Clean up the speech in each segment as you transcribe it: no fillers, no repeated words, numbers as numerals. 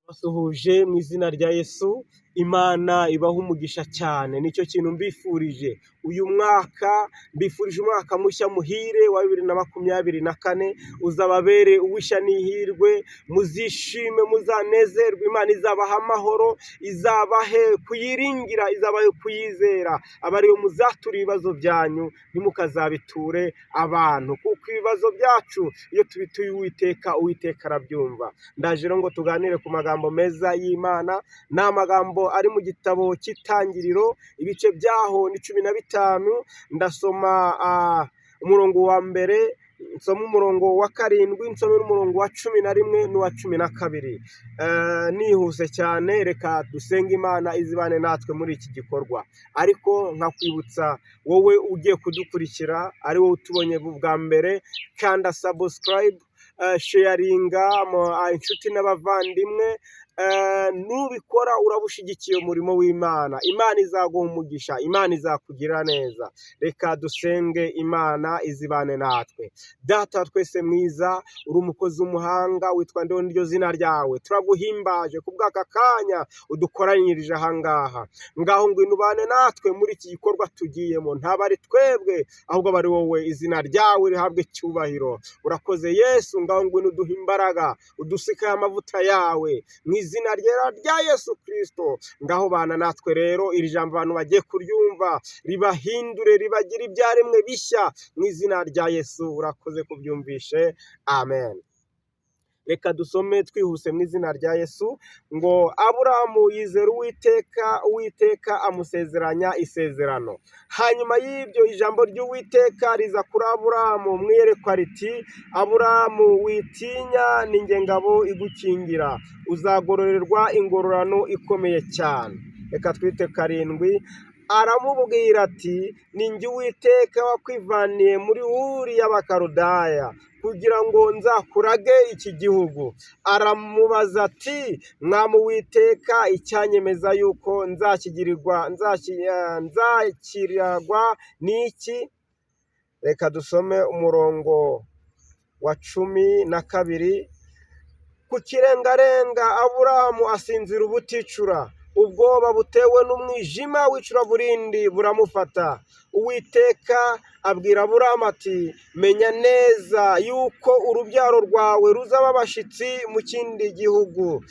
Basuhuje mu izina rya Yesu, Imana ibahe umugisha cyane, nicyo kintu mbifurije. Uyu mwaka mbifurije umwaka mushya muhire wa 2024, uzababere uw'ishya n'ihirwe, muzishime, muzanezerwe, Imana izabaha amahoro, izabahe kuyiringira, izabahe kuyizera, abe ariyo muzatura ibibazo byanyu, ntimukazabiture abantu, kuko ibibazo byacu iyo tubituye Uwiteka, Uwiteka arabyumva. Ndaje rero ngo tuganire ku magambo meza y'Imana, ni amagambo ari mu gitabo cy'Itangiriro, ibice byaho ni 15, ndasoma umurongo wa mbere, nsome umurongo wa karindwi, nsome n'umurongo wa 11 n'uwa 12. Nihuse cyane, reka dusenge Imana izibane natwe muri iki gikorwa. Ariko nkakwibutsa wowe ugiye kudukurikira, ari wowe utubonye bwa mbere, kanda subscribe, sharinga inshuti n'abavandimwe, nubikora uraba ushyigikiye umurimo w'Imana, Imana izaguha umugisha, Imana izakugira neza. Reka dusenge Imana izibane natwe. Data wa twese mwiza, uri umukozi w'umuhanga, witwa ndiho niryo zina ryawe, turaguhimbaje ku bw'aka kanya udukoranyirije aha ngaha. Ngaho ngwino ubane natwe muri iki gikorwa tugiyemo, ntabwo ari twebwe ahubwo aba ari wowe, izina ryawe rihabwe icyubahiro. Urakoze Yesu, ngaho ngwino uduhe imbaraga, udusikeho amavuta yawe mu izina ryera rya Yesu Kristo. Ngaho bana natwe rero, iri jambo abantu bagiye kuryumva ribahindure, ribagire ibyaremwe bishya mu izina rya Yesu. Urakoze kubyumvishe, amen. Reka dusome twihuse mu izina rya Yesu, ngo Aburahamu yizera Uwiteka, Uwiteka amusezeranya isezerano. Hanyuma y'ibyo ijambo ry'Uwiteka riza kuri Aburahamu mu iyerekwa riti: Aburahamu, witinya, ni njye ngabo igukingira, uzagororerwa ingororano ikomeye cyane. Reka twite karindwi. Aramubwira ati: ni njye Uwiteka wakwivaniye muri Uri y'Abakaludaya kugira ngo nzakurage iki gihugu. Aramubaza ati: Mwami Uwiteka, icyanyemeza yuko nzakigirirwa nzakiragwa ni iki? Reka dusome umurongo wa 12. Ku kirengarenga Aburahamu asinzira ubuticura, ubwoba butewe n'umwijima w'icuraburindi buramufata. Uwiteka abwira Aburahamu ati: menya neza yuko urubyaro rwawe ruzaba abashyitsi mu kindi gihugu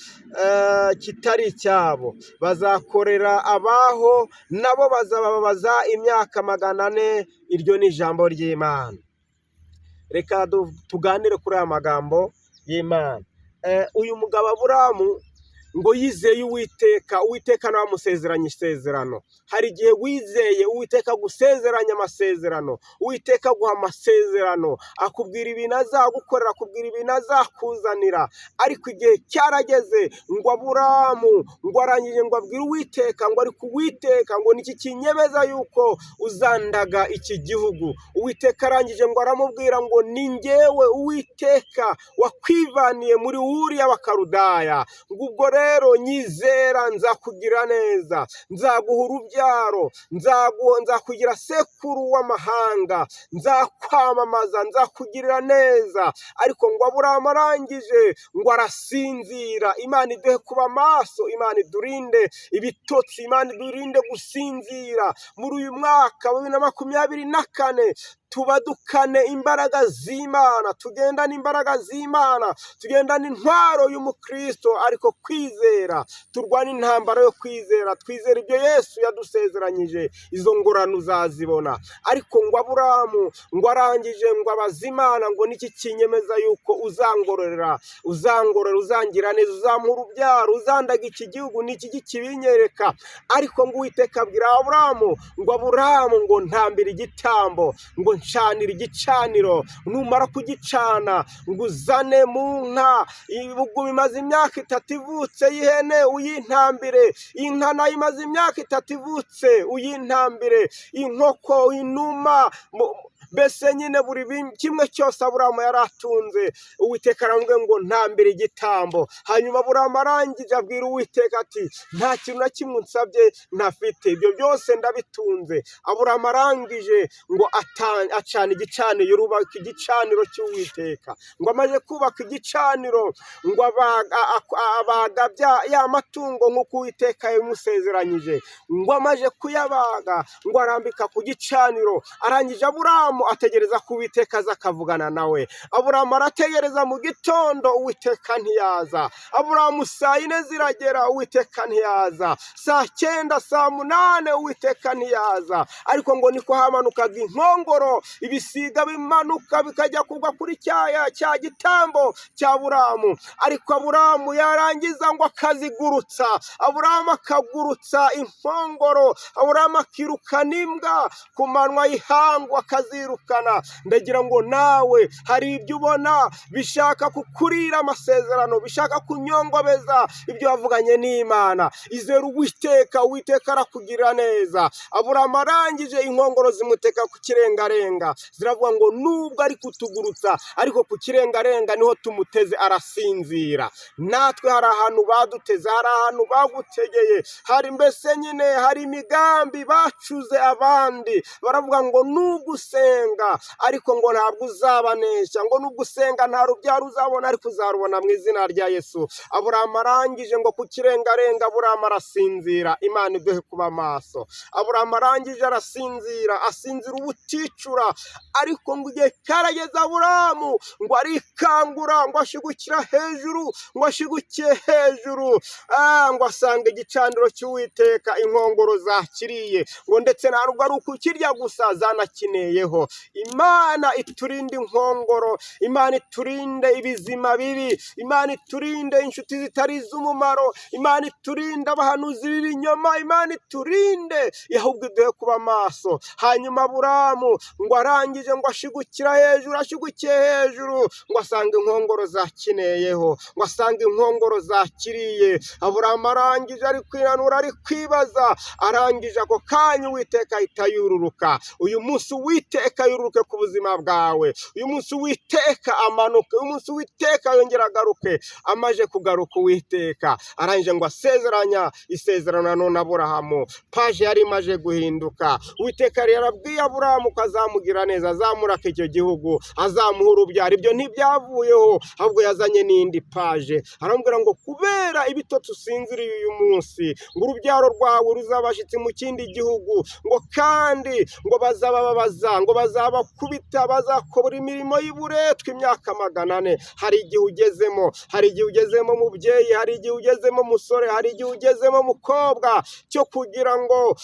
kitari icyabo, bazakorera abaho, nabo bazababaza imyaka 400. Iryo ni ijambo ry'Imana. Reka tuganire kuri aya magambo y'Imana. Uyu mugabo Aburahamu ngo yizeye Uwiteka, Uwiteka nawe amusezeranya isezerano. Hari igihe wizeye Uwiteka agusezeranya amasezerano, Uwiteka aguha amasezerano, akubwira ibintu azagukorera, akubwira ibintu azakuzanira, ariko igihe cyarageze ngo Aburahamu ngo arangije ngo abwire Uwiteka ngo ariko Uwiteka ngo niki kinyemeza yuko uzandaga iki gihugu? Uwiteka arangije ngo aramubwira ngo ni njyewe Uwiteka wakwivaniye muri Uri y'Abakaludaya, ngo ubwo rero nyizera nzakugira neza, nzaguha urubyaro, nzakugira sekuru w'amahanga, nzakwamamaza, nzakugirira neza. Ariko ngo Aburahamu arangije ngo arasinzira. Imana iduhe kuba maso, Imana idurinde ibitotsi, Imana idurinde gusinzira muri uyu mwaka wa 2024. Tubadukane imbaraga z'Imana, tugendane imbaraga z'Imana, tugendane intwaro y'umukristo, ariko kwizera, turwane intambara yo kwizera, twizera ibyo Yesu yadusezeranyije, izo ngororano uzazibona. Ariko ngo Aburahamu ngo arangije ngo abaze Imana ngo niki kinyemeza yuko uzangororera, uzangorora, uzangira neza, uzampa urubyaro, uzandaga iki gihugu, niki kibinyereka? Ariko ngo Uwiteka abwira Aburahamu ngo: Aburahamu, ngo ntambire igitambo, ngo ncanira igicaniro, numara kugicana ngo uzane mu nka ibuguma imaze imyaka 3 ivutse y'ihene uyintambire, inka nayo imaze imyaka 3 ivutse uyintambire, inkoko, inuma. Mbese nyine buri kimwe cyose Aburahamu yari atunze, Uwiteka aramubwira ngo ntambire igitambo. Hanyuma Aburahamu arangije abwira Uwiteka ati: "Nta kintu na kimwe unsabye ntafite, ibyo byose ndabitunze." Aburahamu arangije ngo acana igicaniro, yubaka igicaniro cy'Uwiteka. Ngo amaze kubaka igicaniro, ngo abaga ya matungo nk'uko Uwiteka yabimusezeranyije. Ngo amaze kuyabaga, ngo arambika ku gicaniro. Arangije Aburahamu ategereza ko Uwiteka aza akavugana nawe. Aburahamu arategereza, mu gitondo Uwiteka ntiyaza. Aburahamu saa 4 ziragera, Uwiteka ntiyaza. Saa 9, saa 8, Uwiteka ntiyaza. Ariko ngo niko hamanukaga inkongoro, ibisiga bimanuka bikajya kugwa kuri cya gitambo cya Aburahamu. Ariko Aburahamu yarangiza ngo akazigurutsa. Aburahamu akagurutsa inkongoro, Aburahamu akirukana imbwa ku manywa y'ihangu, akazirukana. Ndagira ngo nawe hari ibyo ubona bishaka kukurira amasezerano, bishaka kunyongobeza ibyo wavuganye n'Imana. Izera Uwiteka, Uwiteka arakugirira neza. Aburahamu arangije inkongoro zimuteka ku kirengarenga, ziravuga ngo nubwo ari kutugurutsa, ariko ku kirengarenga niho tumuteze, arasinzira. Natwe hari ahantu baduteze, hari ahantu bagutegeye, hari mbese nyine hari imigambi bacuze abandi, baravuga ngo nubwo usenga ariko ngo ntabwo uzabanesha, ngo nubwo usenga nta rubyaro uzabona, ariko uzarubona mu izina rya Yesu. Aburahamu arangije ngo ku kirengarenga Aburahamu arasinzira. Imana iduhe kuba maso. Aburahamu arangije arasinzira, asinzira ubuticura. Ariko ngo igihe cyarageze, Aburahamu ngo arikangura, ngo ashigukira hejuru, ngo ashigukiye hejuru, ngo asanga igicaniro cy'Uwiteka inkongoro zakiriye, ngo ndetse ntabwo ari ukukirya gusa, zanakineyeho. Imana iturinde inkongoro, Imana iturinde ibizima bibi, Imana iturinde inshuti zitari iz'umumaro, Imana iturinde abahanuzi b'ibinyoma, Imana iturinde, ahubwo iduhe kuba maso. Hanyuma Aburahamu ngo arangije ngo ashigukira hejuru, ashigukiye hejuru ngo asanga inkongoro zakineyeho, ngo asanga inkongoro zakiriye. Aburahamu arangije ari kwinanura, ari kwibaza, arangije ako kanya Uwiteka ahita yururuka. Uyu munsi Uwiteka yururuke ku buzima bwawe, uyu munsi Uwiteka amanuke, uyu munsi Uwiteka yongera agaruke. Amaze kugaruka Uwiteka, arangije ngo asezeranya isezerano nanone Aburahamu. Page yari imaze guhinduka. Uwiteka yari yarabwiye Aburahamu ko azamugira neza, azamuraka icyo gihugu, azamuha urubyaro. Ibyo ntibyavuyeho, ahubwo yazanye n'indi page, aramubwira ngo kubera ibitotsi usinziriye uyu munsi, ngo urubyaro rwawe ruzabashyitsi mu kindi gihugu, ngo kandi ngo bazabababaza, ngo bazabakubita, bazakora imirimo y'uburetwa imyaka 400. Hari igihe ugezemo, hari igihe ugezemo mubyeyi, hari igihe ugezemo musore, hari igihe ugezemo mukobwa, cyo kugira ngo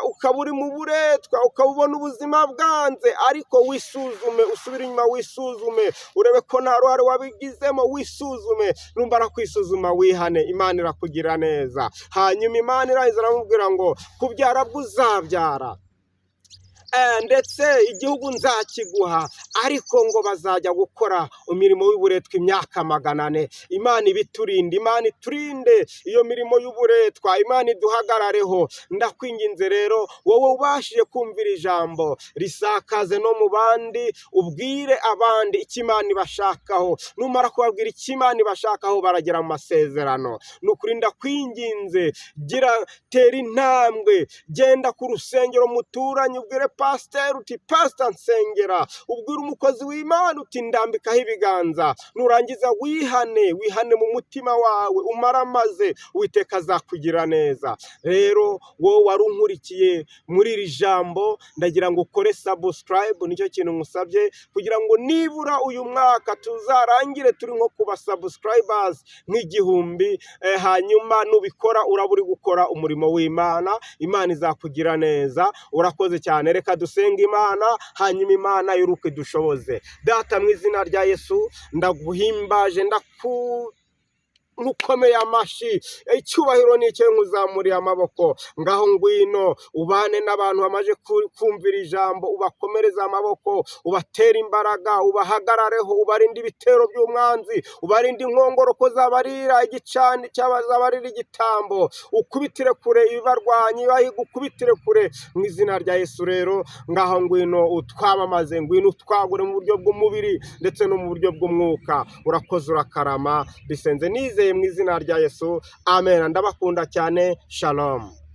ukaba uri mu buretwa, ukaba ubona ubuzima bwanze. Ariko wisuzume, usubire inyuma wisuzume, urebe ko nta ruhare wabigizemo. Wisuzume, numara kwisuzuma wihane, Imana irakugira neza. Hanyuma Imana irangiza aramubwira ngo kubyara bwo uzabyara, ndetse igihugu nzakiguha, ariko ngo bazajya gukora imirimo y'uburetwa imyaka 400. Imana ibiturinde, Imana iturinde iyo mirimo y'uburetwa, Imana iduhagarareho. Ndakwinginze rero, wowe ubashije kumvira ijambo, risakaze no mu bandi, ubwire abandi icyo Imana ibashakaho. Numara kubabwira icyo Imana ibashakaho, baragera mu masezerano. Ni ukuri ndakwinginze, gira tera intambwe, genda ku rusengero muturanye, ubwire pasiteri uti: "Pasita, nsengera." Ubwire umukozi w'Imana uti: "Ndambikaho ibiganza." Nurangiza wihane, wihane mu mutima wawe, umaramaze, Uwiteka azakugira neza. Rero wowe wari unkurikiye muri iri jambo, ndagira ngo ukore subscribe, nicyo kintu nkusabye, kugira ngo nibura uyu mwaka tuzarangire turi nko kuba subscribers nk'igihumbi. Hanyuma nubikora uraba uri gukora umurimo w'Imana, Imana izakugira neza. Urakoze cyane. Reka dusenge Imana, hanyuma Imana y'uruko idushoboze. Data, mu izina rya Yesu, ndaguhimbaje, ndaku Nkukomeye amashyi, icyubahiro ni icyo, nkuzamuriye amaboko. Ngaho ngwino ubane n'abantu bamaze kumvira ijambo, ubakomereze amaboko, ubatere imbaraga, ubahagarareho, ubarinde ibitero by'umwanzi, ubarinde inkongoro ko zabarira igicani cyangwa zabarira igitambo, ukubitire kure ibibarwanyi, ukubitire kure mu izina rya Yesu. Rero ngaho ngwino utwamamaze, ngwino utwagure mu buryo bw'umubiri ndetse no mu buryo bw'umwuka. Urakoze, urakarama. Bisenze nizeye mu izina rya Yesu, amen. Ndabakunda cyane, shalom.